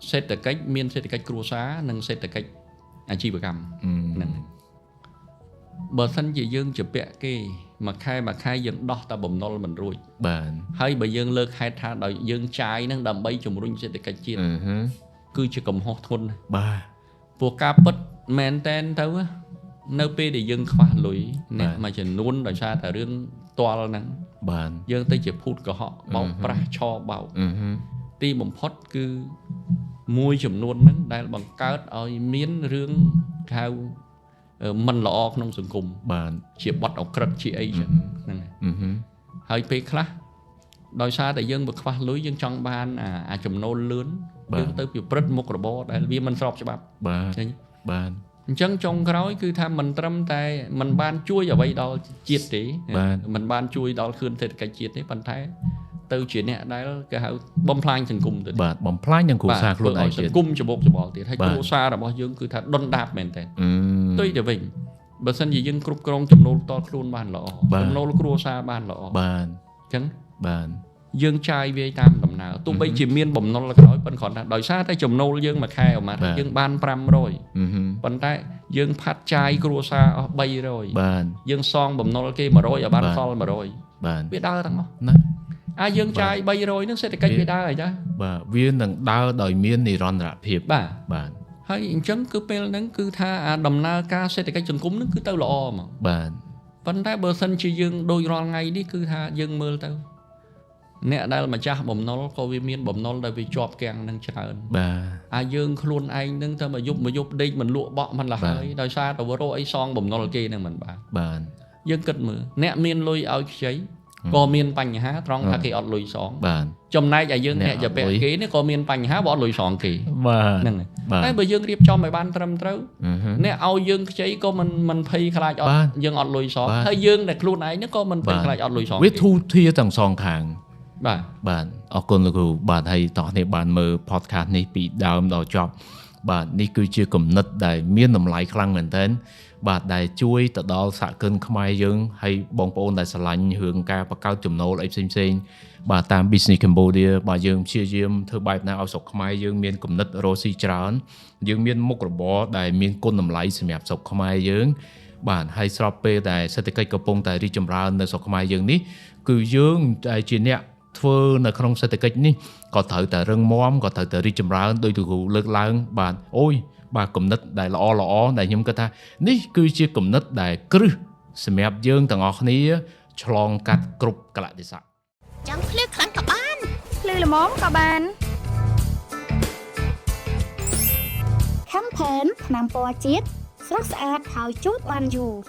សេដ្ឋកិច្ចមានសេដ្ឋកិច្ចគ្រួសារនិងសេដ្ឋកិច្ចអាជីវកម្មហ្នឹងបើសិនជាយើងជាពាក់គេមួយខែមួយខែយើងដោះតែបំណុលមិនរួច បាទ ហើយបើយើងលើកហេតុថាដោយយើងចាយហ្នឹងដើម្បីជំរុញសេដ្ឋកិច្ចជាតិ អឺហឺ គឺជាកំហុសធ្ងន់ណាស់ បាទ ព្រោះការពិតមែនតែនទៅណានៅពេលដែលយើងខ្វះលុយអ្នកមួយចំនួនដោយសារតែរឿងទាល់ហ្នឹង បាទ យើងទៅជាភូតកុហកបោកប្រាស់ឆបោក អឺហឺ ទីបំផុតគឺមួយចំនួនហ្នឹងដែលបង្កើតឲ្យមានរឿងគេហៅមិនល្អក្នុងសង្គម បាទ ជាបទអក្រិតជាអីចឹងហ្នឹងហើយ អឺហឺ ហើយពេលខ្លះដោយសារតែយើងបើខ្វះលុយយើងចង់បានអាចំណូលលឿនយើងទៅពិព្រឹត្តមុខរបរដែលវាមិនស្របច្បាប់ បាទ ឃើញ បាទ អញ្ចឹងចុងក្រោយគឺថាមិនត្រឹមតែមិនបានជួយអ្វីដល់ជាតិទេ បាទ មិនបានជួយដល់ខឿនសេដ្ឋកិច្ចជាតិទេប៉ុន្តែទៅជាអ្នកដែលគេហៅបំផ្លាញសង្គមទៅទៀត បាទបំផ្លាញនឹងគ្រួសារខ្លួនឯង ស ទៀត ង្គមច្បោកច្បល់ទៀតហើយ បាទ គ្រួសាររបស់យើងគឺថាដុនដាបមែនតើ អឺ ផ្ទុយទៅវិញបើសិនជាយើងគ្រប់គ្រងចំណូលផ្ទាល់ខ្លួនបានល្អ បាទ ចំណូលគ្រួសារបានល្អ បាទ អញ្ចឹង បាទ យើងចាយវាយតាមដំណើរទោះបីជាមានបំណុលក៏ដោយប៉ុន្តែគ្រាន់តែដោយសារតែចំណូលយើងមួយខែអមថាយើងបាន500 អឺហឺ ប៉ុន្តែយើងផាត់ចាយគ្រួសារអស់300 បាទ យើងសងបំណុលគេ100ឲ្យបាន បាទ សល់100 បាទ វាដើរទាំងអស់ ណា អាយើងចាយ300ហ្នឹងសេដ្ឋកិច្ចវាដើរអីចា បាទវានឹងដើរដោយមាននិរន្តរភាព បាទ បាទ ហើយអញ្ចឹងគឺពេលហ្នឹងគឺថាអាដំណើរការសេដ្ឋកិច្ចសង្គមហ្នឹងគឺទៅល្អហ្មង បាទ ប៉ុន្តែបើសិនជាយើងដូចរាល់ថ្ងៃនេះគឺថាយើងមើលទៅអ្នកដែលម្ចាស់បំណុលក៏វាមានបំណុលដែលវាជាប់គាំងនឹងច្រើន បាទ អាយើងខ្លួនឯងហ្នឹងទៅមកយប់មកយប់ដេកមិនលក់បក់មិនលហើយដោយសារតែរកអីសងបំណុលគេហ្នឹងមិនបាន បាទ យើងគិតមើលអ្នកមានលុយឲ្យខ្ចីក៏មានបញ្ហាត្រង់ថាគេអត់លុយសង បាទ ចំណែកឲ្យយើង អ្នក អ្នកជាពាក់ អត់លុយ គេនេះក៏មានបញ្ហាបើអត់លុយសងគេ បាទ ហ្នឹងហើយ បាទ តែបើយើងរៀបចំឲ្យបានត្រឹមត្រូវ អឺហឺ អ្នកឲ្យយើងខ្ចីក៏មិនភ័យខ្លាចអ បាទ ត់យើងអត់លុយសង បាទ ហើយយើងដែលខ្លួនឯងហ្នឹងក៏មិនភ័យ បាទ ខ្លាចអត់លុយសង វា គេ ធូរធារទាំងសងខាង បាទ បាទអរគុណលោកគ្រូបាទហើយតោះនេះបានមើល podcast នេះពីដើមដល់ចប់បាទនេះគឺជាគំនិតដែលមានតម្លៃខ្លាំងមែនទែនបាទដែលជួយទៅដល់សហគមន៍ខ្មែរយើងហើយបងប្អូនដែលស្រឡាញ់រឿងការបង្កើតចំណូលអីផ្សេងៗបាទតាម Business Cambodia បាទយើងព្យាយាមធ្វើបែបណាឲ្យស្រុកខ្មែរយើងមានគំនិតរកស៊ីច្រើនយើងមានមុខរបរដែលមានគុណតម្លៃសម្រាប់ស្រុកខ្មែរយើង បាទហើយស្របពេលដែលសេដ្ឋកិច្ចកំពុងតែរីកចម្រើននៅស្រុកខ្មែរយើងនេះគឺយើងដែលជាអ្នកធ្វើនៅក្នុងសេដ្ឋកិច្ចនេះក៏ត្រូវតែរឹងមាំក៏ត្រូវតែរីកចម្រើនដោយទូគ្រូលើកឡើងបាទអូយបាទគំនិតដែលល្អល្អដែលខ្ញុំគិតថានេះគឺជាគំនិតដែលគ្រឹះសម្រាប់យើងទាំងអស់គ្នាឆ្លងកាត់គ្រប់កលៈទេសៈ ចង់ភ្លឺខ្លាំងក៏បាន ភ្លឺល្មមក៏បាន ខំផេនថ្នាំពណ៌ជាតិស្រស់ស្អាតហើយជូតបានយូរ។